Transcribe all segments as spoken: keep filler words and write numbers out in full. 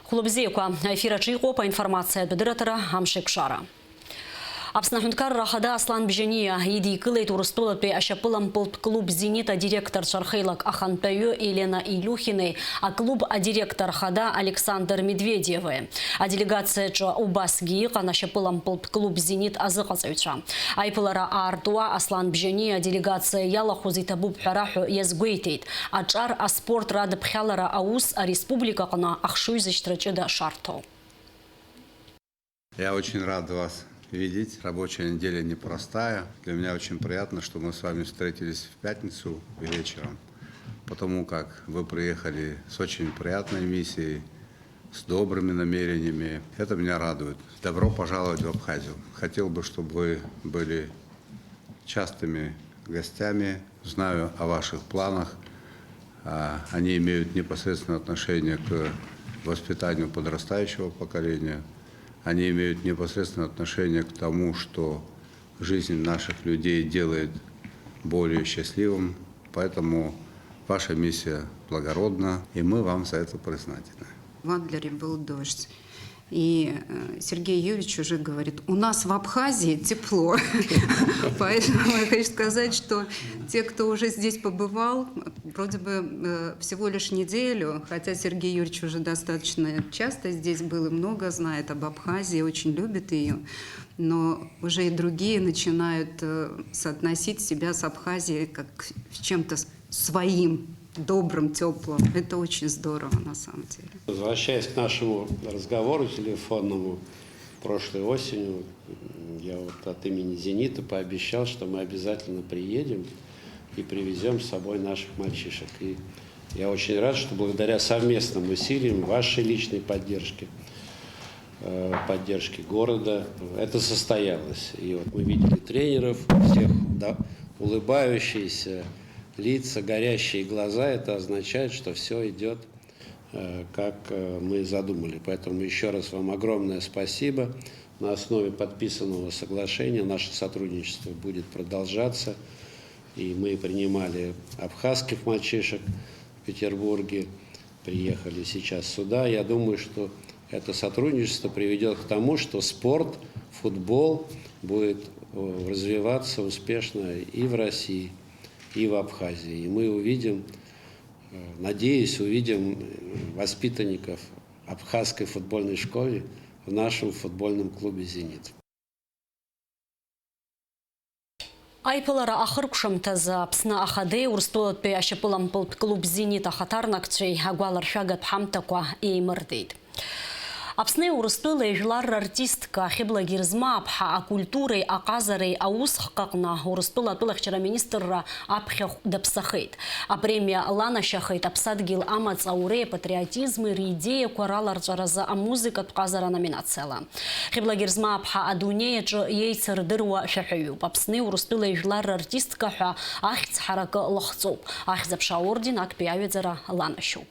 Хәлыбзиақәа, аефир аҿы иҟоуп аинформациатә адырраҭара Амшеикәшара. Аԥсны Аҳәынҭқарра Ахада Аслан Бжьаниа идикылеит Урыстәылатәи ашьапылампылтә клуб «Зенит» адиректорцәа рхеилак ахантәаҩы Елена Илиухинеи аклуб адиректор хада Александр Медведиеви. Аделегациаҿы убасгьы иҟан ашьапылампылтә клуб «Зенит» азыҟаҵаҩцәа. Аиԥылара аартуа Аслан Бжьаниа аделегациа иалахәыз иҭабуп ҳәа раҳәо иазгәеиҭеит. Аҿар аспорт радыԥхьалара аус ареспублика аҟны ахшыҩзышьҭра ҷыда шарҭо. Я очень рад вас видеть. Рабочая неделя непростая. Для меня очень приятно, что мы с вами встретились в пятницу вечером, потому как вы приехали с очень приятной миссией, с добрыми намерениями. Это меня радует. Добро пожаловать в Абхазию. Хотел бы, чтобы вы были частыми гостями. Знаю о ваших планах. А, они имеют непосредственное отношение к воспитанию подрастающего поколения. Они имеют непосредственное отношение к тому, что жизнь наших людей делает более счастливым. Поэтому ваша миссия благородна, и мы вам за это признательны. В Адлере был дождь. И, э, Сергей Юрьевич уже говорит: «У нас в Абхазии тепло». Поэтому я хочу сказать, что те, кто уже здесь побывал, вроде бы, э, всего лишь неделю, хотя Сергей Юрьевич уже достаточно часто здесь был и много знает об Абхазии, очень любит её, но уже и другие начинают, э, соотносить себя с Абхазией как с чем-то с-, своим, добрым, тёплым. Это очень здорово, на самом деле. Возвращаясь к нашему разговору телефонному, прошлой осенью, м, я вот от имени «Зенита» пообещал, что мы обязательно приедем и привезём с собой наших мальчишек. И я очень рад, что благодаря совместным усилиям, вашей личной поддержке, э, поддержке города, это состоялось. И вот мы видели тренеров, всех, да, улыбающиеся лица, горящие глаза. Это означает, что всё идёт, э, как, э, мы задумали. Поэтому ещё раз вам огромное спасибо. На основе подписанного соглашения наше сотрудничество будет продолжаться. И мы принимали абхазских мальчишек в Петербурге, приехали сейчас сюда. Я думаю, что это сотрудничество приведёт к тому, что спорт, футбол будет, э, развиваться успешно и в России, и в Абхазии. И мы увидим, э, надеюсь, увидим, э, воспитанников абхазской футбольной школы в нашем футбольном клубе «Зенит». Аиԥылара ахыркәшамҭазы Аԥсны Ахадеи Урыстәылатәи ашьапылампылтә клуб «Зенит» ахаҭарнакцәеи агәаларшәагатә ҳамҭақәа еимырдеит. Аԥсни Урыстәылеи жәлар рартистка Хьыбла Герзмааԥҳа акультуреи аҟазареи аусхк аҟны Урыстәыла атәылахьчара аминистрра аԥхьахә даԥсахеит. Апремиа ланашьахеит Аԥсадгьыл амаҵ ауреи апатриотизми ридеиақәа раларҵәаразы амузыкатә ҟазара номинациала. Хьыбла Герзмааԥҳа адунеи аҿы еицырдыруа шәаҳәаҩуп. Аԥсни Урыстәылеи жәлар рартистка ҳәа ахьӡ ҳаракы лыхҵоуп. Ахьӡ-аԥша аорден актәи аҩаӡара ланашьоуп.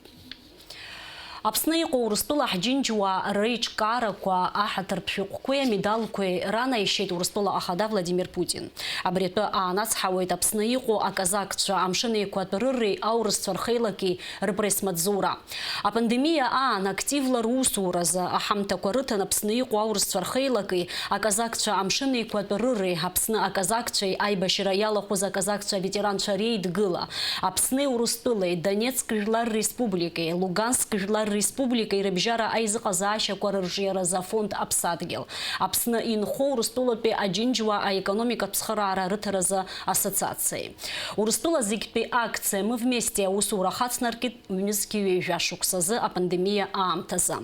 Аԥсны иҟоу Урыстәыла ҳџьынџьуаа реиҿкаарақәа аҳаҭыртә шәҟәқәеи амедалқәеи ранаишьеит Урыстәыла Ахада Владимир Путин. Абри атәы аанацҳауеит Аԥсны иҟоу аказакцәа Амшын Еиқәатәа рыреи аурысцәа рхеилаки рпресс-маҵзура. Апандемиа аан активла русуразы аҳамҭақәа рыҭан Аԥсны иҟоу аурысцәа рхеилаки аказакцәа Амшын Еиқәатәа рыреи Аԥсны аказакцәеи аибашьра иалахәыз аказакцәа аветеранцәа реидгыла, Аԥсни Урыстәылеи, Донецк Жәлар Республикеи, Луганск Жәлар Республикеи рыбжьара аизыҟазаашьақәа рырҿиаразы афонд Аԥсадгьыл, Аԥсны инхо Урыстәылатәи аџьынџьуаа аекономикатә цхыраара рыҭаразы ассоциациеи. Урыстәыла зегьтәи акциа «Мы вместе» аусура хацнаркит ҩнызқьи ҩажәа шықәсазы апандемиа аамҭазы.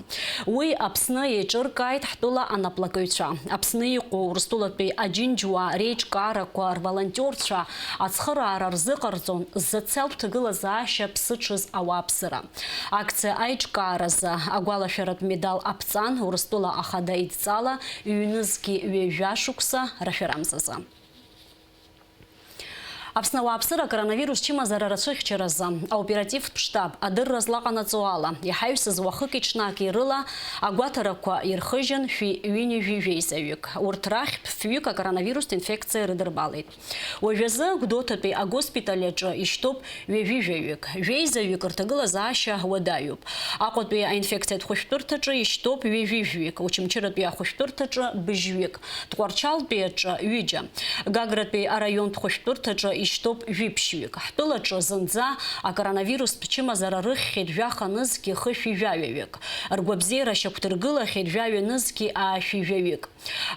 Уи Аԥсны еиҿыркааит ҳтәыла анаплакыҩцәа. Аԥсны иҟоу Урыстәылатәи аџьынџьуаа реиҿкаарақәа рволонтиорцәа ацхыраара рзыҟарҵон зцалтә ҭагылазаашьа ԥсыҽыз ауааԥсыра. Акциа аиҿкааразы агәалашәаратә медал аԥҵан Урыстәыла Ахада идҵала ҩнызқьи ҩажәа шықәса рашәарамзазы. Аԥсны ауааԥсыра акоронавирус чымазара рацәыхьчаразы аоперативтә штаб адырра злаҟанаҵо ала, иҳаҩсыз уахыки-ҽнаки рыла агәаҭарақәа ирхыжьын шәи ҩынҩажәи жәеизаҩык. Урҭ рахьтә фҩык акоронавирустә инфекциа рыдырбалеит. Уажәазы Гәдоуҭатәи агоспиталь аҿы ишьҭоуп ҩажәи жәаҩык. Жәеизаҩык рҭагылазаашьа уадаҩуп. Аҟәатәи аинфекциатә хәышәтәырҭаҿы ишьҭоуп ҩажәи жәаҩык, Очамчыратәи ахәышәтәырҭаҿы быжьҩык, Тҟәарчалтәи аҿы ҩыџьа, Гагратәи араионтә хәышәтәырҭаҿы ишьҭоуп жәиԥшьҩык. Ҳтәылаҿы зынӡа акоронавирустә чымазара рыхьхьеит жәаха нызқьи хышәи жәаҩаҩык. Ргәабзиара шьақәдыргылахьеит жәаҩа нызқьи аашәи жәаҩык.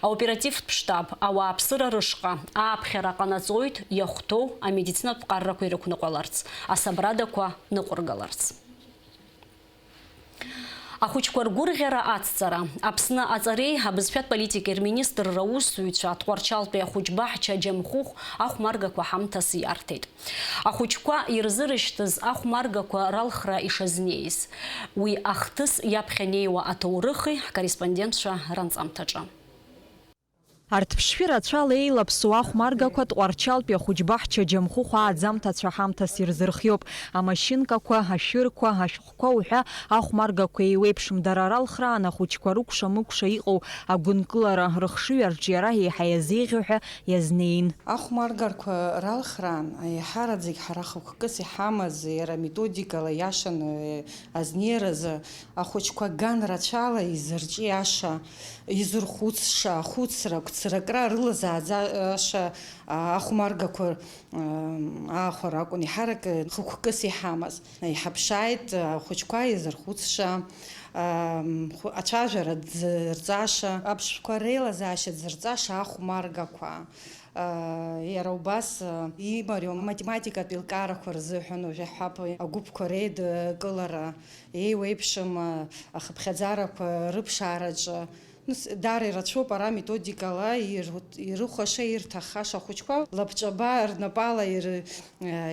Аоперативтә штаб ауааԥсыра рышҟа ааԥхьара ҟанаҵоит иахәҭоу амедицинатә ԥҟаррақәа ирықәныҟәаларц, асабрадақәа ныҟәыргаларц. Ахәыҷқәа ргәырӷьара ацҵара. Аԥсны аҵареи абызшәатә политикеи рминистрра аусзуҩцәа Тҟәарчалтәи ахәыҷбаҳча Џьамхәыхә ахәмаргақәа ҳамҭас иарҭеит. Ахәыҷқәа ирзырышьҭыз ахәмаргақәа ралхра ишазнеиз, уи ахҭыс иаԥхьа неиуа аҭоурыхи ҳкорреспондентцәа ранҵамҭаҿы. Арҭ ԥшшәы рацәала еилаԥсоу ахәмаргақәа Тҟәарчалтәи ахәыҷбаҳча Џьамхәыхә ааӡамҭацәа ҳамҭас ирзырхиоуп. Амашьынкақәа, ашәырқәа, ашәҟәқәа уҳәа ахәмаргақәа еиуеиԥшым, дара ралхраан ахәыҷқәа рыкәша-мыкәша иҟоу агәынкылара, рыхшыҩ арҿиара еиҳа иазеиӷьу ҳәа иазнеин. Ахәмаргарқәа ралхраан еиҳараӡак ҳара хықәкыс иҳамаз, иара методикала иашаны азнеиразы, ахәыҷқәа ган рацәала изырҿиаша, изырхәыцша, ахәыцра, агәцаракра рылазааӡаша, а, ахәмаргақәа, м, аахәара акәын еиҳарак хықәкыс иҳамаз. Иҳаԥшааит, а, ахәыҷқәа изырхәыцша, а, м, хә-, ацәажәара дзырҵаша, аԥшшәқәа реилазаашьа дзырҵаша ахәмаргақәа. Иара убас имариоу аматематикатә еилкаарақәа рзыҳәан уажәы иаҳҳәап, агәыԥқәа реидкылара, еиуеиԥшым ахыԥхьаӡарақәа рыԥшаараҿы, ну, с-, даара ирацәоуп ара методикала ир-, ирыхәаша, ирҭаххаша ахәыҷқәа лабҿаба рнапала ир-,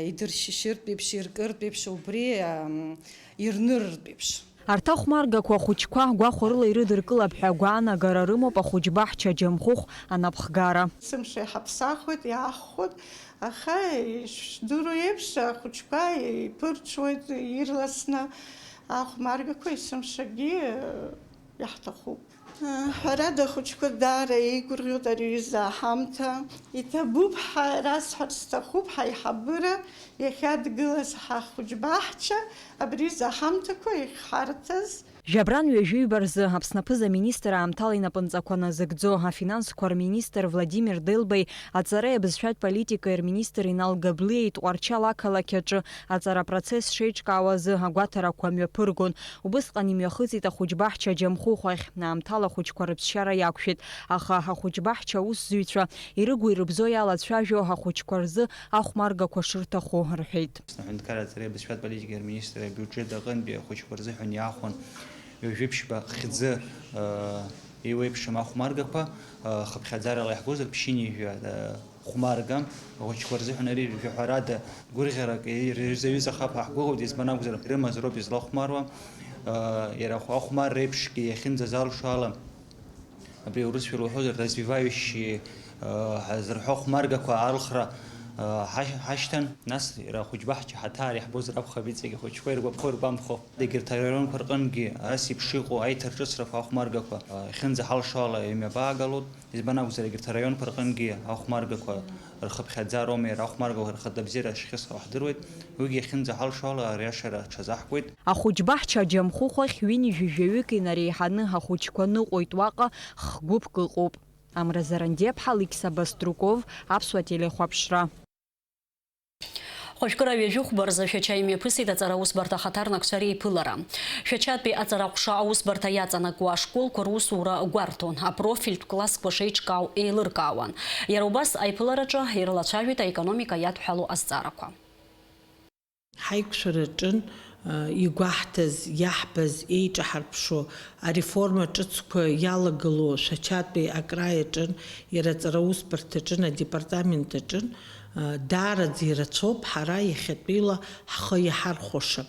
идыршьышьыртә еиԥш, иркыртә еиԥш, убри, ам, ирнырыртә еиԥш. Арҭ ахәмаргақәа ахәыҷқәа гәахәарыла ирыдыркылап ҳәа агәаанагара рымоуп ахәыҷбаҳча Џьамхәыхә анапхгара. Сымш иҳаԥсахуеит, иаахәоит, аха ишәдыруа еиԥш, ахәыҷқәа иԥырҽуеит ирласны ахәмаргақәа, есымшагьы иаҳҭахуп. Ҳәарада, ахәыҷқәа даара еигәырӷьоит ари аҩыза аҳамҭа. Иҭабуп ҳәа расҳәар сҭахуп, ҳаиҳабыра иахьадгылаз ҳахәыҷбаҳча абри аҩыза аҳамҭақәа иахьҳарҭаз. Жәабран ҩажәиба рзы Аԥсны аԥыза-министр аамҭала инапынҵақәа назыгӡо афинансқәа рминистр Владимир Делбеи, аҵареи абызшәатә политикеи рминистр Инал Габлиа Тҟәарчал ақалақь аҿы аҵара апроцесс шеиҿкаауа азы агәаҭарақәа мҩаԥыргон. Убысҟан имҩахыҵит ахәыҷбаҳча Џьамхәыхә ахь, аамҭала ахәыҷқәа рыԥсшьара иақәшәеит, аха ахәыҷбаҳча аусзуҩцәа ирыгу-ирыбзоу иалацәажәо ахәыҷқәа рзы ахәмаргақәа шырҭаху рҳәеит. Аԥсны аҳәынҭқарра аҵареи абызшәатә политикеи рминистр абиуџьет аҟынтәи ахәыҷқәа рзыҳәан иаахәон ҩажәи ԥшьба хьӡы, э, еиуеиԥшым ахәмаргақәа, э, хыԥхьаӡарала иаҳгозар, ԥшьынҩажәа, э, хәмарга, ахәыҷқәа рзыҳәан ари жәаҳәарада гәырӷьарак ирзаҩызахап ҳәа ҳгәыӷуеит, избан акәзар, ирымаз роуп излахәмаруа. Иара ахә-, ахәмарра еиԥшгьы иахьынӡазалшо ала, абри аурысшәала уҳәозар, развивающие, ҳазырҳәо ахәмаргақәа алхра ҳашь-, ҳашьҭан. Нас иара ахәыҷбаҳча ҳаҭаар иаҳбозар акәхап, иҵегь ахәыҷқәа иргәаԥхо, иргәамԥхо. Егьырҭ араионқәа рҟынгьы ас еиԥш иҟоу аиҭарҿыцрақәа ахәмаргақәа иахьынӡаҳалшо ала имҩаԥаагалоит. Избан акәзар, егьырҭ араионқәа рҟынгьы ахәмаргақәа рхыԥхьаӡароума, иара ахәмаргақәа рхатә абзиара шхьысҳауа ҳдыруеит. Уигьы иахьынӡаҳалшо ала ариашара аҽазаҳкуеит. Ахәыҷбаҳча Џьамхәыхә ахь ҩынҩажәи жәаҩык инарыҩҳаны ахәыҷқәа ныҟәоит, уаҟа х-гәыԥк ыҟоуп. Амра Зарандиаԥҳа, Алықьса Баструков, Аԥсуа телехәаԥшра. Хәажәкыра ҩажәи хәба рзы Шәача имҩаԥысит аҵара аусбарҭа ахаҭарнакцәа реиԥылара. Шәачатәи аҵара аҟәша аусбарҭа иаҵанакуа ашколқәа русура гәарҭон, апрофильтә классқәа шеиҿкаау еилыркаауан. Иара убас аиԥылараҿы ирылацәажәеит аекономика иадҳәалоу азҵаарақәа. Ҳаиқәшәара аҿын, э, игәаҳҭаз, иаҳбаз, еиҿаҳарԥшуа, ареформа ҿыцқәа иалагылоу Шәачатәи акраи аҿын, иара аҵара аусбарҭаҿын, адепартамент аҿын, э, даараӡа ирацәоуп ҳара иахьатәиала ҳхы иаҳархәаша.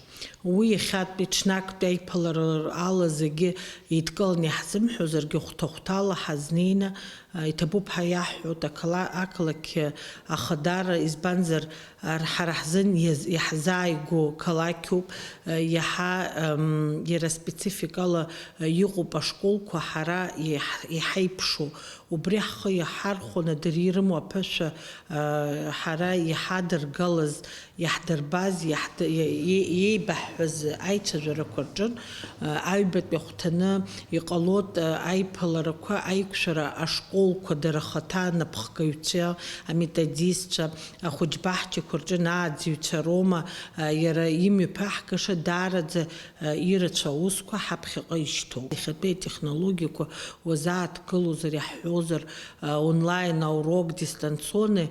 Уи иахьатәи ҽнактәи аиԥылара ала зегьы еидкыланы иаҳзымҳәозаргьы, хәҭа-хәҭала ҳазнеины, Иҭабуп ҳәа иаҳҳәоит ақала-, ақалақь ахадара, избанзар, ар-, ҳара ҳзын иаз-, иаҳзааигәоу қалақьуп, иаҳа, м, иара спецификала иҟоуп ашколқәа ҳара иаҳ-, иҳаиԥшу. Убри ҳхы иаҳархәаны дара ирымоу аԥышәа, ҳара иҳадыргалаз, иаҳдырбаз, иаҳд-, иа-, иеибаҳҳәаз аицәажәарақәа рҿын, аҩбатәи ахәҭаны иҟалоит, аиԥыларақәа, аиқәшәара ашколқәа, дара рхаҭа анапхгаҩцәа, аметодистцәа, ахәыҷбаҳчақәа рҿын ааӡаҩцәа роума, иара имҩаԥаҳгаша даараӡа ирацәа аусқәа ҳаԥхьаҟа ишьҭоуп. Иахьатәи атехнологиақәа уазааҭгылозар, иаҳҳәозар, онлайн аурок, дистанционный,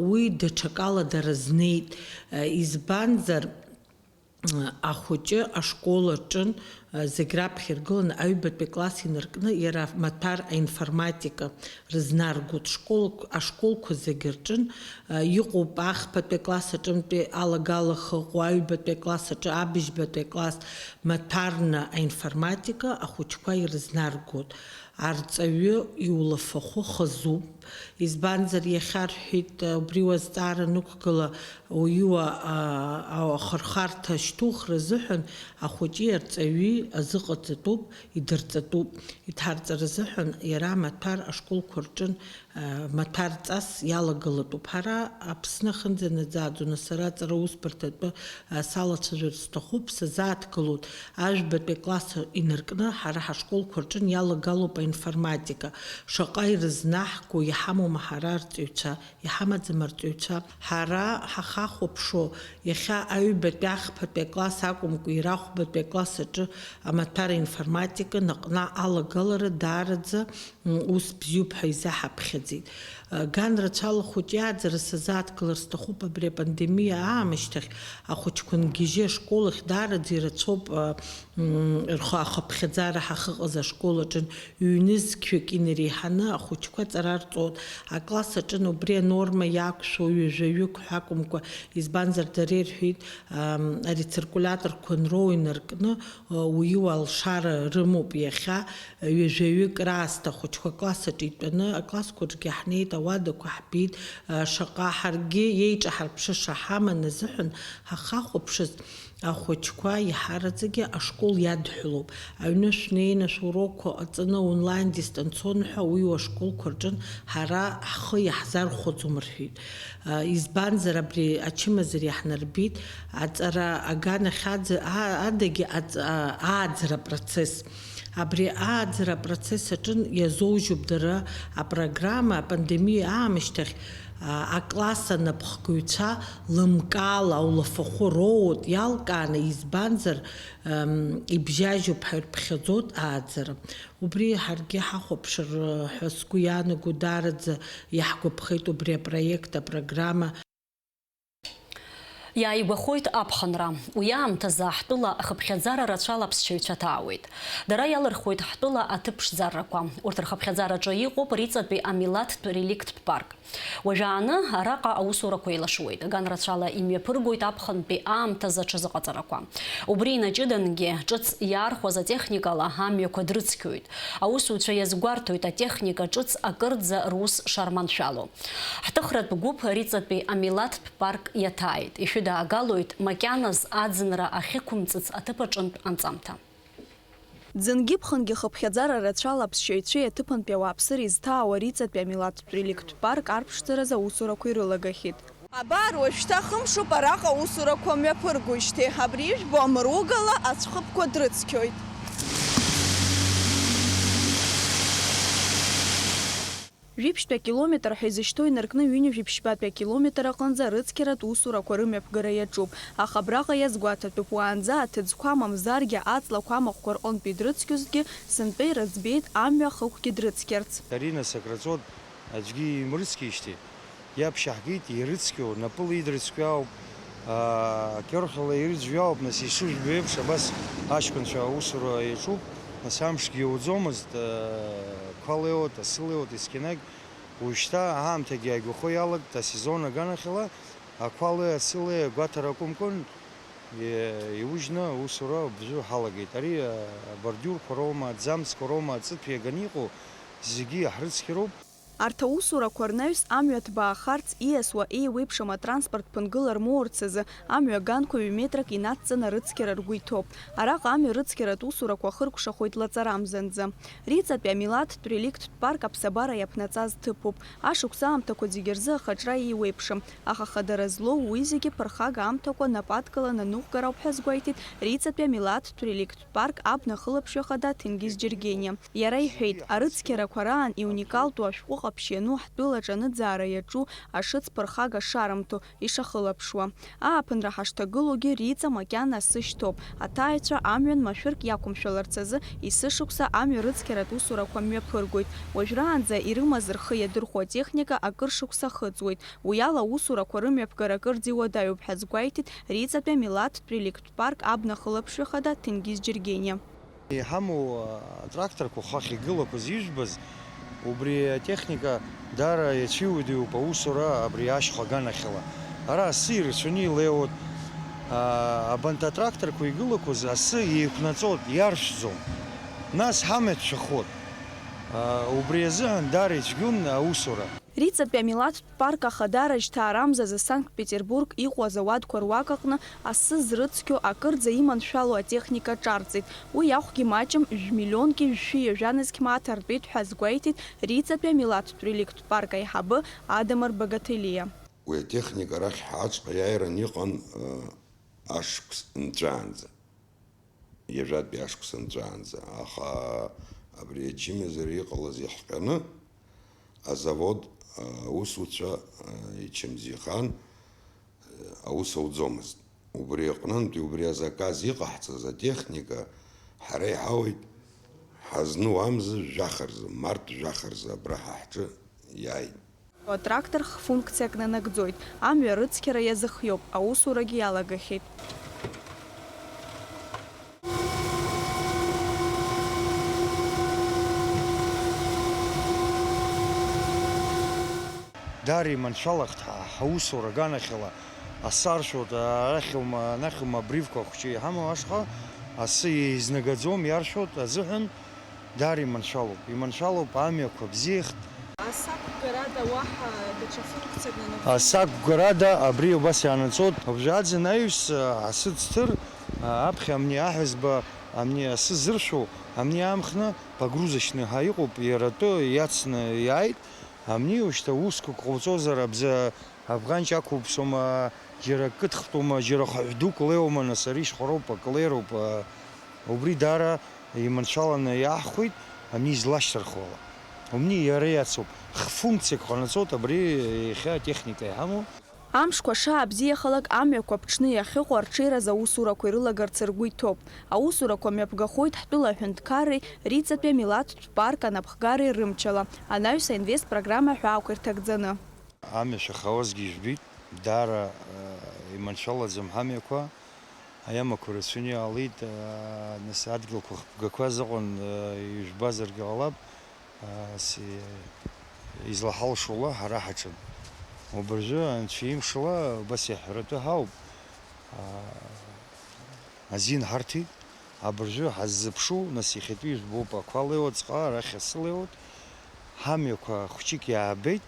уи даҽакала дара знеит. Избанзар, ахәыҷы ашкол аҿын, зегь раԥхьа иргыланы аҩбатәи акласс инаркны иара маҭәар аинформатика рызнаргоит. Школ, ашколқәа зегь рҿын, иҟоуп ахԥатәи акласс аҿынтәи алагала хыҟоу, аҩбатәи акласс аҿы абыжьбатәи акласс маҭәарны аинформатика ахәыҷқәа ирызнаргоит. Арҵаҩы иулафахәы хазуп, избанзар, иахьа рҳәеит, убри уазҵаара нықәгыла, уиуа, а, ахырхарҭа шьҭухра азыҳәан ахәыҷи арҵаҩи азыҟаҵатәуп, идырҵатәуп. Иҭарҵара азыҳәан иара амаҭәар ашколқәа рҿын, а, маҭәарҵас иалагалатәуп. Ҳара Аԥсны ахьынӡанаӡааӡо, нас сара аҵара усбарҭатәы, а, салацәажәарц сҭахуп, сазааҭгылоит. Ажәбатәи акласс инаркны ҳара ҳашколқәа рҿын иалагалоуп аинформатика. Шаҟа ирызнаҳго, иҳамоума ҳара арҵаҩцәа, иҳамаӡам арҵаҩцәа? Ҳара ҳахахәаԥшуа, иахьа аҩбатәи ахԥатәи акласс акәымкәа, иара ахәбатәи акласс аҿы амаҭәар информатика наҟ-наҟ алагалара даараӡа ус бзиоуп ҳәа изаҳаԥхьаӡеит. Ган рацәала ахәыҷ иааӡара сазааҭгылар сҭахуп, абри апандемиа аамышьҭахь ахәыҷқәа нгьежьы ашкол ахь даараӡа ирацәоуп, рхы ахыԥхьаӡара ҳахыҟаз ашкол аҿын ҩнызқьҩык инареиҳаны ахәыҷқәа аҵара рҵоит. Акласс аҿын убри анорма иақәшәо ҩажәаҩык ҳәа акәымкәа, избанзар, дара ирҳәеит, арециркуляторқәа анроу инаркны, уиуа алшара рымоуп иахьа, ҩажәаҩык раасҭа ахәыҷқәа акласс аҿы итәаны, аклассқәа рҿгьы ҳнеит, ауадақәа ҳбеит, шаҟа ҳаргьы иеиҿаҳарԥшыша ҳаман азыҳәан ҳахахәаԥшыз ахәыҷқәа иҳараӡагьы ашкол иадҳәалоуп. Аҩны шәнеины шәурокқәа ҟаҵаны онлайн дистанционно ҳәа уи ашколқәа рҿын ҳара ҳхы иаҳзархәаӡом рҳәеит. Избанзар, абри ачымазара иаҳнарбеит, аҵара аганахь адагьы ааӡара апроцесс. Абри ааӡара апроцесс аҿын иазоужьуп дара апрограмма, апандемиа аамышьҭахь, акласс анапхгаҩцәа лымкаала аулафахәы роут иалкааны, избанзар, ибжьажьуп ҳәа ирԥхьаӡоит ааӡара. Убри ҳаргьы ҳахәаԥшыр ҳәа сгәы иаанаго, даараӡа иаҳгәаԥхеит убри апроект, апрограмма. Иааигәахоит аԥхынра. Уи аамҭазы ҳтәыла ахыԥхьаӡара рацәала аԥсшьаҩцәа ҭаауеит. Дара иалырхуеит ҳтәыла аҭыԥ ԥшӡаррақәа. Урҭ рхыԥхьаӡараҿы иҟоуп Риҵатәи амилаҭтә реликттә парк. Уажәааны араҟа аусурақәа еилашуеит. Ган рацәала имҩаԥыргоит аԥхынтәи аамҭазы аҽазыҟаҵарақәа. Убри инаҷыдангьы, ҿыц иаархәаз атехникала амҩақәа дрыцқьоит. Аусуцәа иазгәарҭоит атехника ҿыц акырӡа рус шарманшәало. Ҳҭыхратә гәыԥ Риҵатәи амилаҭтә парк иаҭааит. Ишәыдаагалоит макьаназ аӡынра ахьықәымҵыц аҭыԥ аҿынтә анҵамҭа. Ӡынгьы-ԥхынгьы хыԥхьаӡара рацәала аԥсшьаҩцәеи аҭыԥантәи ауааԥсыреи зҭаауа Риҵатәи амилаҭтә реликттә парк арԥшӡаразы аусурақәа ирылагахьеит. Абар, уажәшьҭа хымшуп араҟа аусурақәа мҩаԥыргоижьҭеи, абри ижәбо амыругала ацәхыԥқәа дрыцқьоит. Жәиԥшьтәи акилометр ҳәа изышьҭоу инаркны ҩынҩажәи ԥшьбатәи акилометр аҟынӡа арыцқьаратә усурақәа рымҩаԥгара иаҿуп, аха абраҟа иазгәаҭатәуп, уаанӡа аҭыӡқәа мамзаргьы аҵлақәа амахәқәа рҟынтәи дрыцқьозҭгьы, сынтәа ирыӡбеит амҩа ахықәгьы дрыцқьарц. Дарина Сокрацот аӡәгьы имрыцқьеижьҭеи, иаԥшьаҳгеит, ирыцқьоу, напыла идрыцқьоу ауп, аа, акьырхьала ирыӡәӡәо ауп, нас, ишыжәбо еиԥш, абас аҷкәынцәа аусура иаҿуп, нас, амшгьы иауӡомызт, аа, қәа леиуеит, асы леиуеит, есқьынагь, уажәшьҭа аамҭагьы ааигәахо иалагт, асезон аганахьала, ақәа леи, асы леи агәаҭара акәымкәан, и-, иужьны аусура абжьы ҳалагеит. Ари, аа, абордиурқәа роума, аӡамцқәа роума, аҵыҭәа иаганы иҟоу, зегьы иаҳрыцқьароуп. Арҭ аусурақәа рнаҩс амҩа ҭбаахарц ииасуа еиуеиԥшым атранспорт ԥынгыла рмоурц азы амҩа аганқәа ҩ-метрак инадҵаны арыцқьара ргәы иҭоуп. Араҟа амҩа рыцқьаратә усурақәа хыркәшахоит лаҵарамзанӡа. Риҵатәи амилаҭтә реликттә парк аԥсабара иаԥнаҵаз ҭыԥуп. Ашықәс аамҭақәа зегьы рзы ахаҿра еиуеиԥшым, аха хадара злоу уи зегьы ԥырхага аамҭақәа нап адкыланы аныҟәгара ауп ҳәа азгәеиҭеит Риҵатәи амилаҭтә реликттә парк абна ахылаԥшҩы ахада Ҭенгиз Џьергениа. Иара иҳәеит, арыцқьарақәа раан иуникалтәу ашәҟәы ҟаԥшь иану ҳтәылаҿы аныӡаара иаҿу ашыц ԥырхага шарымҭо, ишахылаԥшуа. Ааԥынра ҳашҭагылоугьы Риҵа макьана асы шьҭоуп. Аҭааҩцәа амҩан машәырк иақәымшәаларц азы есышықәса амҩа рыцқьаратә усурақәа мҩаԥыргоит. Уажәраанӡа ирымаз рхы иадырхәо атехника акыр шықәса ахыҵуеит. Уи ала аусурақәа рымҩаԥгара акырӡа иуадаҩуп ҳәа азгәеиҭеит Риҵатәи амилаҭтә реликттә парк абна ахылаԥшҩы ахада Ҭенгиз Џьергениа. Иҳамоу атракторқәа хахь игылақәаз ижәбаз, убри атехника даара иацәиуадаҩуп аусура абри ашьха аганахьала. Ара асы ирацәаны илеиуеит. А, абанҭ атракторқәа игылақәаз асы еиқәнаҵоит, иаршәӡом. Нас ҳамҩа ҭшәахоит. А, убри азыҳәан даара ицәгьоуп аусура. Риҵатәи амилаҭтә парк ахадара жьҭаарамзазы Санкт-Петербург иҟоу азауадқәа руак аҟны асы зрыцқьо, акырӡа иманшәало атехника ҿарҵеит. Уи ахәгьы маҷым, жәмиллионки жәшәи ҩажәа нызқь мааҭ артәеит ҳәа азгәеиҭеит Риҵатәи амилаҭтә реликтә парк аиҳабы Адамыр Багателиа. Уи атехника арахь ҳаҟаҵәҟьа иааиран иҟан, ы, ашықәс нҵәаанӡа. Ҩажәатәи ашықәс нҵәаанӡа, аха абри ачымазара иҟалаз иахҟьаны, азавод аусуцәа, а, ичымазаҩхан, а, аус ауӡомызт. Убри аҟнынтәи убри азаказ иҟаҳҵаз атехника ҳара иҳауеит, ҳазну амза жәаха рзы, март жәаха рзы абра ҳа ҳҿы иааит. Атрактор хфункциак нанагӡоит, амҩа рыцқьара иазыхиоуп, аусурагьы иалагахьеит. Даара иманшәалахт ҳа, ҳаусура аганахьала, асы аршәуеит, арахьоума, анахьоума абривқәа ахәҷы иҳамоу ашҟа, асы еизнагаӡом, иаршәуеит азыҳәан, даара иманшәалоуп, иманшәалоуп, амҩақәа бзиахт. Асы ақәгарада уаҳа даҽа функциак нанагӡоит? Асы ақәгарада абри убас иаанаҵоит. Абжьааӡ анаҩс, асы ӡҭыр, аԥхьа амни аҳәызба, амни асы зыршәу, амни аамхны погрузочный ҳәа иҟоуп, иара атәы иацны иааит. Амни ушьҭа усқәак ҟауҵозар, абза, Афганч ақәуԥсома, џьара кыдхтәума, џьара хаҳә дук леиуама, нас ари шьхароуп, акы леироуп, а, убри даара иманшәаланы иаҳхәеит, ани излашьҭырхуала. Умни иара иацуп, хфункциак ҟанаҵоит абри иахьа атехника иҳамоу. Амшқәа шаабзиахалак, амҩақәа ԥҽны иахьыҟоу арҽеираз аусурақәа ирылагарц ргәы иҭоуп. Аусурақәа мҩаԥгахоит ҳтәыла аҳәынҭқарреи Риҵатәи амилаҭтә парк анапхгареи рымчала, анаҩс аинвест программа ҳәаақәа ирҭагӡаны. Амҩа шәахауазгьы ижәбеит, даара, э, иманшәалаӡам ҳамҩақәа, аиамақәа рацәаны иаалеит, э, нас адгьылқәа хԥгақәаз ыҟан, э, ижәбазаргьы ҟалап, э, си-, излаҳалшо ала ҳара ҳаҿын. Убыржәы анцәа имшала убас иаҳҳәаратәы ҳауп. Азин ҳарҭеит, абыржәы ҳаззыԥшу, нас иахьатәи жәбоуп ақәа леиуа ҵҟа, арахь асы леиуеит. Ҳамҩақәа хәҷык иаабеит,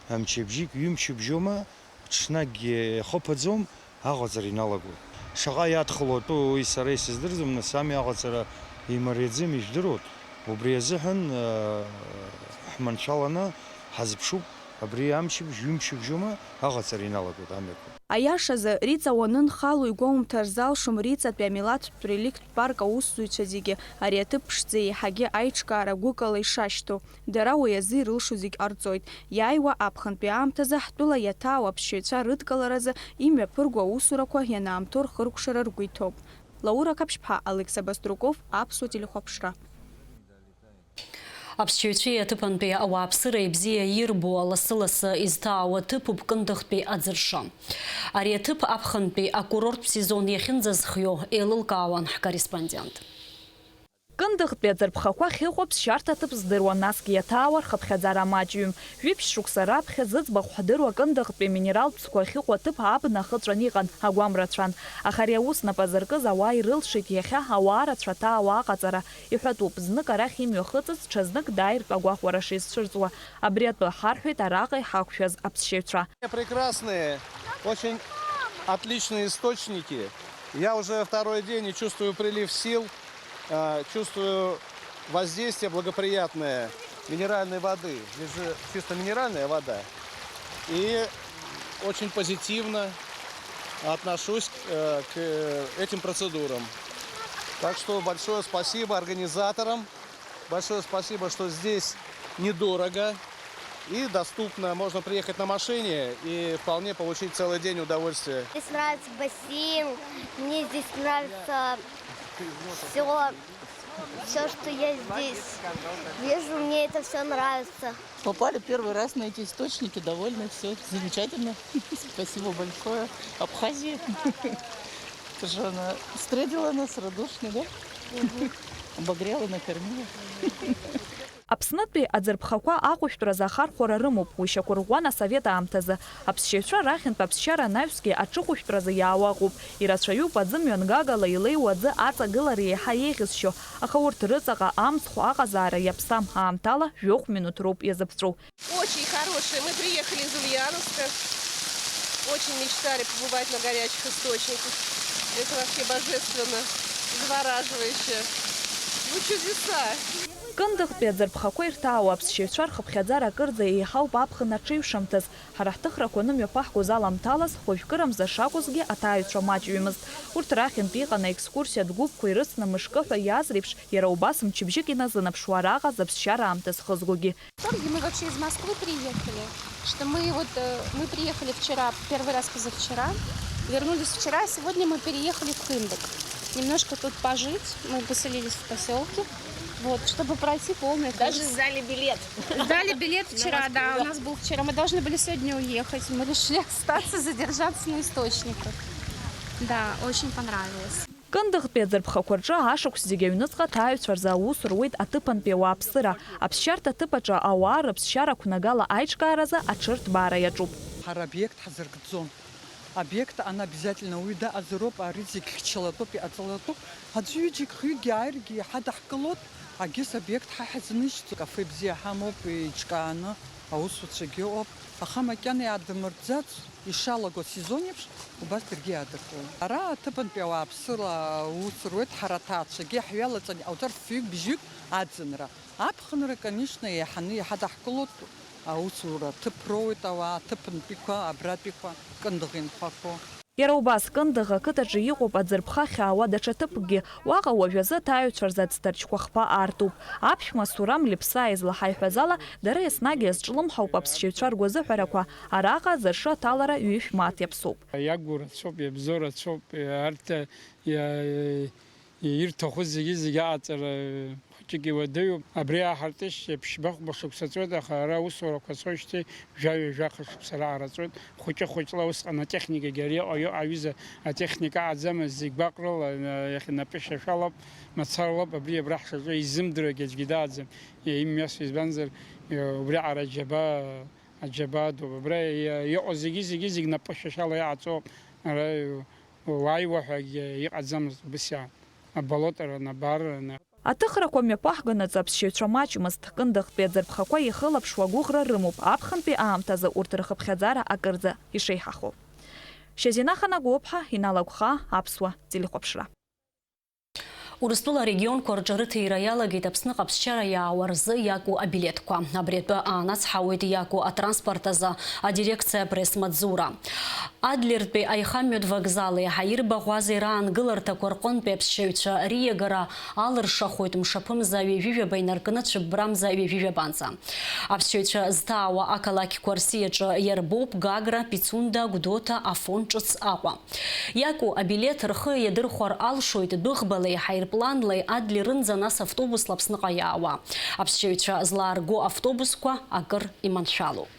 мчыбжьык, ҩымчыбжьома, ҽнакгьы иахыԥаӡом, аҟаҵара иналагоит. Шаҟа иадхало атәы уи сара исыздырӡом, нас амҩа аҟаҵара имариаӡам, ижәдыруеит. Убри азыҳәан, э, ҳманшәаланы ҳазыԥшуп. Абри амчыбжь, ҩымчыбжьома аҟаҵара иналагоит амҩақәа. Аиашазы, Риҵа уанынхало игәоумҭар залшом Риҵатәи амилаҭтә реликтә парк аусзуҩцәа зегьы, ари аҭыԥ ԥшӡа еиҳагьы аиҿкаара гәыкала ишашьҭоу. Дара уи азы ирылшо зегь ҟарҵоит. Иааиуа аԥхынтәи аамҭазы ҳтәыла иаҭаау аԥсшьаҩцәа рыдкыларазы имҩаԥырго аусурақәа ианаамҭоу рхыркәшара ргәы иҭоуп. Лаура Қаԥшьԥҳа, Алекса Баструков, Аԥсуа телехәаԥшра. Аԥсшьаҩцәеи аҭыԥантәи ауааԥсыреи бзиа ирбо, лассы-лассы изҭаауа ҭыԥуп Кындыӷтәи аӡыршы. Ари аҭыԥ аԥхынтәи акурорттә сезон иахьынӡазхиоу еилылкаауан ҳкорреспондент. Кындыӷтәи аӡырԥхақәа ахьыҟоу аԥсшьарҭа ҭыԥ здыруан, насгьы иаҭаауа рхыԥхьаӡара амаҷҩым. Жәиԥшь шықәса раԥхьа зыӡбахә ҳдыруа Кындыӷтәи аминералтә ҵқәа ахьыҟоу аҭыԥ абна ахыҵәан иҟан, агәам рацәан. Аха ари аус нап азыркыз ауаа ирылшеит иахьа ауаа рацәа ҭаауа аҟаҵара. Иҳәатәуп, знык арахь имҩахыҵыз ҽазнык дааиртә агәахәара шизцәырҵуа. Абри атәы ҳарҳәеит араҟа иҳақәшәаз аԥсшьаҩцәа. Прекрасные, очень отличные источники. Я уже второй день и чувствую прилив сил, э, чувствую воздействие благоприятное минеральной воды. Здесь же чисто минеральная вода. И очень позитивно отношусь к, э, к этим процедурам. Так что большое спасибо организаторам. Большое спасибо, что здесь недорого и доступно. Можно приехать на машине и вполне получить целый день удовольствия. Здесь нравится бассейн, мне здесь нравится все, все, что я здесь вижу, мне это все нравится. Попали первый раз на эти источники, довольны, все замечательно. Спасибо большое Абхазии. Тоже она встретила нас радушно, да? Обогрела, накормила. Аԥснытәи аӡырԥхақәа ахәышәтәразы ахархәара рымоуп, уи шьақәырӷәӷәан асовет аамҭазы. Аԥсшьаҩцәа рахьынтә аԥсшьара анаҩсгьы аҽыхәышәтәразы иаауа ыҟоуп. Ирацәаҩуп аӡы мҩангагала илеиуа аӡы аҵагылара еиҳа еиӷьызшьо, аха урҭ рыҵаҟа амцхә аҟазаара иаԥсам, аамҭала жәохә минуҭ роуп иазыԥҵәоу. Очень хорошие. Мы приехали из Ульяновска. Очень мечтали побывать на горячих источниках. Это вообще божественно, завораживающе. Ну, чудеса! Кындыӷтәи аӡырԥхақәа ирҭаауа аԥсшьаҩцәа рхыԥхьаӡара акырӡа еиҳауп аԥхын аҽеиҩшамҭаз. Ҳара ҳҭыхрақәа анымҩаԥаҳгоз аламҭалаз, хәажәкырамза шакәызгьы аҭааҩцәа маҷҩымызт. Урҭ рахьынтә иҟан аекскурсиатә гәыԥқәа ирыцны мышкы ҳәа иазреиԥш, иара убас мчыбжьык иназынаԥшуа араҟа зыԥсшьара аамҭа зхызгогьы. В итоге мы вообще из Москвы приехали, что мы вот, э, мы приехали вчера, первый раз позавчера, вернулись вчера, а сегодня мы переехали в Кындык. Немножко тут пожить, мы поселились в посёлке, вот, чтобы пройти полный курс. Даже сдали билет. Сдали билет вчера, да, у нас был вчера. Мы должны были сегодня уехать, мы решили остаться, задержаться на источниках. Да, очень понравилось. Кындыӷтәи аӡырԥхақәа рҿы ашықәс зегьы аҩныҵҟа аҭааҩцәа рзы аус руеит аҭыԥантәи ауааԥсыра. Аԥсшьарҭа аҭыԥ аҿы ауаа рыԥсшьара қәнагала аиҿкааразы аҽырҭбаара иаҿуп. Ҳара обиект ҳазыркӡом. Обиект ан обязательно уаҩы даҟазароуп, ари зегь хьчалатәуп, иҟаҵалатәуп. Аӡәы ҩыџьагь хҩыкгьы ааиргьы иҳадаҳкылоит, агьыс обиект ҳа ҳазынашьҭӡом. Кафе бзиа ҳамоуп, еиҿкааны аусуцәагьы ыҟоуп. Аха макьана иаадмыртӡац, ишалаго асезон еиԥш, убас даргьы иаадыртуеит. Ара аҭыԥантәи ауааԥсыра аус руеит, ҳара аҭаацәагьы ҳҩалаҵан иҟауҵар фҩык-бжьҩык аӡынра. Аԥхынра, конечно, еиҳаны иҳадаҳкылоит, аусура ҭыԥ роуеит ауаа, аҭыԥантәиқәа, абратәиқәа, Кындыӷ инхақәоу. Иара убас, Кындыӷ ақыҭаҿы иҟоуп аӡырԥха хьаауа даҽа ҭыԥкгьы. Уаҟа уажәазы аҭааҩцәа рзы аӡҭарчқәа хԥа аартуп. Аԥшәма Сурам Леԥсаа излаҳаи ҳәа азала, дара еснагь иазҿлымҳауп аԥсшьаҩцәа ргәазыҳәарақәа. Араҟа азыршы аҭалара ҩышә мааҭ иаԥсоуп. Иагу рацәоуп, иабзоу рацәоуп, арҭ иа-, ирҭаху зегьы-зегьы аҟаҵара хәыҷык иуадаҩуп. Абри аҳартышьҭеиԥш ԥшьба-хәба шықәса ҵуеит, аха ара аусурақәа цоижьҭеи жәаҩа-жәаха шықәса раҟара ҵуеит. Хәыҷы-хәыҷла усҟан атехникагьы ари иҟоу, иҟоу аҩыза атехника аӡамыз, зегь гәаҟрыла, э, иахьа напы шьашәалоуп, мацаралоуп, абри абра ҳшаҿу изымдыруагь аӡәгьы дааӡам, имҩасуа, избанзар, э, убриаҟара аџьабаа, аџьабаа дууп. Абра иа-, иҟоу зегьы, зегьы, зегь напы шьашәала иҟаҵоуп. Ара, э, уааиуа ҳәагьы иҟаӡамызт убыс иаан. Аболотаран, абарран. Аҭыхрақәа мҩаԥаҳганаҵы аԥсшьаҩцәа маҷмызт, Кындыӷтәи аӡырԥхақәа ихылаԥшуа агәыӷра рымоуп, аԥхынтәи аамҭазы урҭ рхыԥхьаӡара акырӡа ишеиҳахо. Шьазина Ханагәыԥҳа, Инал Агәхаа, Аԥсуа телехәаԥшра. Урыстәыла арегионқәа рҿы рыҭира иалагеит Аԥсныҟа аԥсшьара иаауа рзы иаку абилеҭқәа. Абри атәы аанацҳауеит иаку атранспорт азы адирекциа апресс-маҵзура. Адлертәи аихамҩатә вокзали аирбаӷәази раангыларҭақәа рҟынтәи аԥсшьаҩцәа риагара алыршахоит мшаԥымза ҩажәи жәаба инаркны цәыббрамза ҩажәи жәабанӡа. Аԥсшьаҩцәа зҭаауа ақалақьқәа рсиаҿы иарбоуп Гагра, Пицунда, Гәдоуҭа, Афон ҿыц Аҟәа. Иаку абилеҭ рхы иадырхәар алшоит дәыӷбалеи ҳаирпланлеи Адлерынӡа, нас автобусла Аԥсныҟа иаауа. Аԥсшьаҩцәа злаарго автобусқәа акыр иманшәалоуп.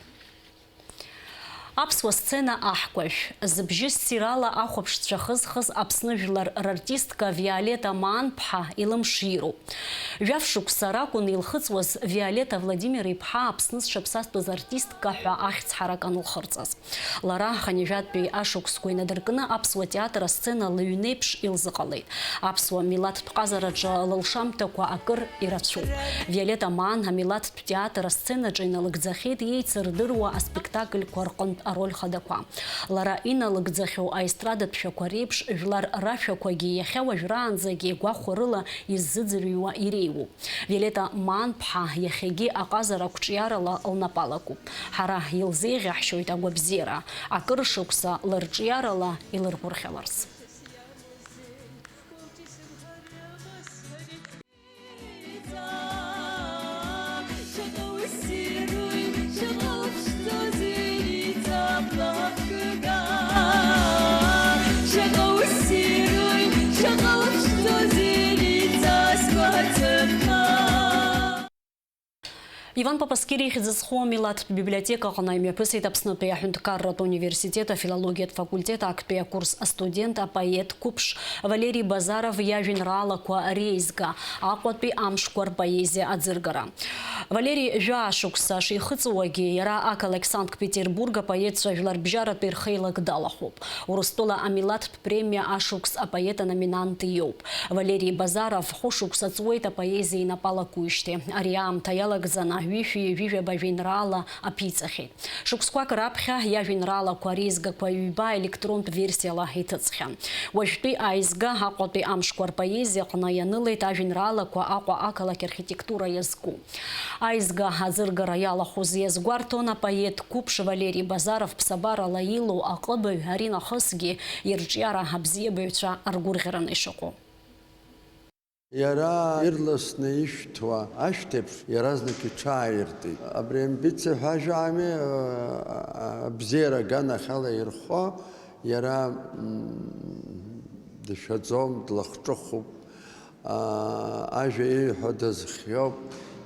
Аԥсуа сцена аҳкәажә, зыбжьы ссирала ахәаԥшцәа хызхыз Аԥсны жәлар рартистка Виолета Маанԥҳа илымшироуп. Жәаф шықәса ракәын илхыҵуаз Виолета Владимир-иԥҳа Аԥсны зҽаԥсазтәыз артистка ҳәа ахьӡ ҳарак анылхырҵаз. Лара хынҩажәатәи ашықәсқәа инадыркны аԥсуа театр асцена лыҩнеиԥш илзыҟалеит. Аԥсуа милаҭтә ҟазараҿы лылшамҭақәа акыр ирацәоуп. Виолета Маан амилаҭтә театр асценаҿы иналыгӡахьеит иеицырдыруа аспектакльқәа рҟынтә ароль хадақәа. Лара иналыгӡахьоу аестрадатә шәақәа реиԥш, жәлар рашәақәагьы иахьа уажәраанӡагьы гәахәарыла иззыӡырҩуа иреиуоуп. Виолета Маанԥҳа иахьагьы аҟазара ақәҿиарала лнапы алакуп. Ҳара илзеиӷьаҳшьоит агәабзиара, акыр шықәса лырҿиарала илыргәырӷьаларц. Иван Папаскири ихьӡ зху амилаҭтә библиотекаҟны имҩаԥысит Аԥснытәи аҳәынҭқарратә университет афилологиатә факультет актәи акурс астудент, апоет қәыԥш Валери Базаров иажәеинраалақәа реизга, Аҟәатәи амшқәа рпоезиа аӡыргара. Валери жәаа шықәса шихыҵуагьы, иара ақалақь Санкт-Петербург апоетцәа жәларбжьаратәи рхеилак далахәуп. Урыстәыла амилаҭтә премиа ашықәс апоет аноминант иоуп. Валери Базаров хәышықәса ҵуеит апоезиа инапы алакуижьҭеи. Ари аамҭа иалагӡаны ҩышәи ҩажәижәаба жәеинраала аԥиҵахьеит. Шықәсқәак раԥхьа иажәеинраалақәа реизгақәа ҩба електронтә версиала иҭыҵхьан. Уажәтәи аизга Аҟәатәи амшқәа рпоезиаҟны ианылеит ажәеинраалақәа Аҟәа ақалақь архитектура иазку. Аизга аӡыргара иалахәыз иазгәарҭон апоет қәыԥш Валери Базаров ԥсабарала илоу аҟыбаҩ, аринахысгьы ирҿиара абзиабаҩцәа ргәырӷьараны ишыҟоу. Иара ирласны ишәҭуа ашәҭеиԥш иаразнак иҽааиртит. Абри амбициа ҳәа ажәа ами, а, а, абзиара аганахьала ирхо, иара, м, дышәаӡом, длахҿыхуп, а, ажәа ииҳәо дазхиоуп,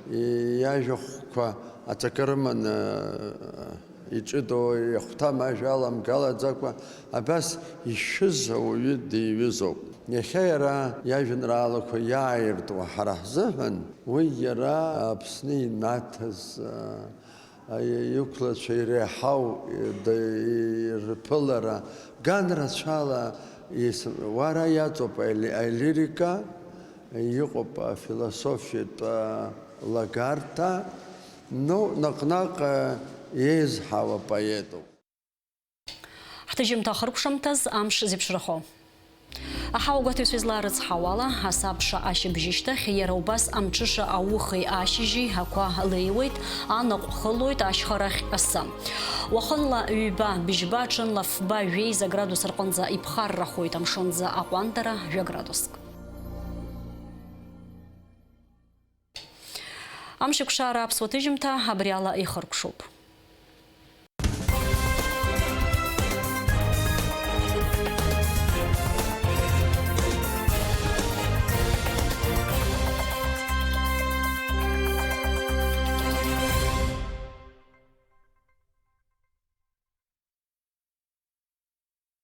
и-, иажәахәқәа аҵакы рыманы, а, иҷыдоу, ихәҭам ажәа аламгалаӡакәа, абас ишәыз ауаҩы диҩызоуп. Иахьа иара иажәеинраалақәа иааиртуа ҳара ҳзыҳәан, уи иара Аԥсны инаҭаз, а, а, иқәлацәа иреиҳау, да-, рԥылара, ган рацәала ис-, уара иаҵоуп али-, алирика, иҟоуп афилософиатә, а, лагарҭа, ну, наҟ-наҟ, а, еизҳауа поетуп. Ҳҭыжьымҭа ахыркәшамҭаз амш зеиԥшрахо. Аҳауагәаҭаҩцәа излаарыцҳауала, асабша ашьыбжьышьҭахь, иара убас амҽыша аухеи ашьыжьи ақәа леиуеит, анаҟә хылоит ашьхарахь асы. Уахынла ҩба, быжьба, ҽынла фба, жәеиза градус рҟынӡа иԥхаррахоит, амшынӡы аҟәандара жәа градуск. Амшеиқәшара аԥсуа ҭыжьымҭа абриала ихыркәшоуп.